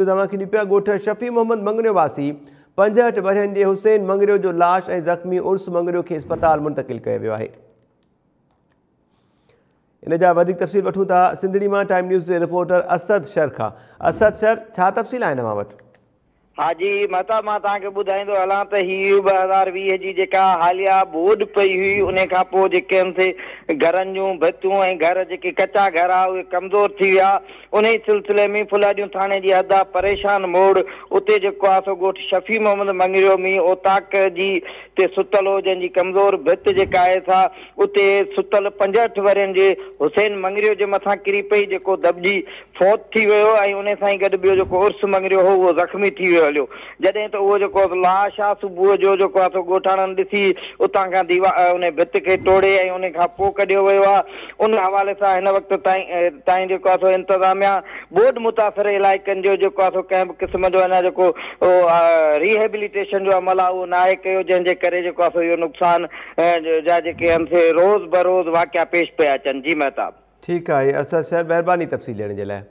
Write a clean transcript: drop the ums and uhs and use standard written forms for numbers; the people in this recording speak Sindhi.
اوهان کي ڏيون پيا ڳوٺ شفيع محمد مڱريو واسي 65 ورهين جي حسين مڱريو جو لاش ۽ زخمي عرس مڱريو کي اسپتال منتقل ڪيو ويو آهي. ان جا وڌيڪ تفصيل وٺون ٿا سنڌڙي مان ٽائيم نيوز جي رپورٽر اسد شر کان. اسد شر، ڇا تفصيل آهن اوهان وٽ؟ ها جي مهتاب مان توهان کي ٻڌائيندو هلان ته هي 2020 جي جيڪا حاليه ٻوڏ پئي هئي انهي کان پوء جيڪي آهن سي گهرن جون ڀتيون ۽ گهر جيڪي ڪچا گهر ها اهي ڪمزور ٿي ويا انهي سلسلي ۾ ڦلهڏيون ٿاڻي جي حد آ پريشان موڙ اتي جيڪو آ سو ڳوٺ شفيع محمد مڱريو ۾ اوطاق جي تي ستل هو جنهن جي ڪمزور ڀت جيڪا آهي سا اتي ستل 65 ورهين جي حسين مڱريو جي مٿان ڪري پئي جيڪو دٻجي فوت ٿي ويو ۽ انهي سان ئي گڏ ٻيو جيڪو عرس مڱريو هو اهو زخمي ٿي ويو هليو جڏهن ته اهو جيڪو لاش آ صبح جو جيڪو آ سو ڳوٺاڻن ڏسي اتان کان ديوار انهي ڀت کي ٽوڙي ۽ انهي کان پوء ڪڍيو ويو آ ان حوالي سان هن وقت تائين تائين جيڪو آ سو انتظاميا ٻوڏ متاثر علائقن جو جيڪو آ سو ڪنهن به قسم جو اڃا جيڪو ريهيبليٽيشن جو عمل آ اهو ناهي ڪيو جنهن جي ڪري جيڪو آ سو اهو نقصان جا جيڪي آهن سي روز بروز واقعا پيش پيا اچن جي مهتاب. ٺيڪ آهي اسد شر مهرباني تفصيل ڏيڻ جي لاء.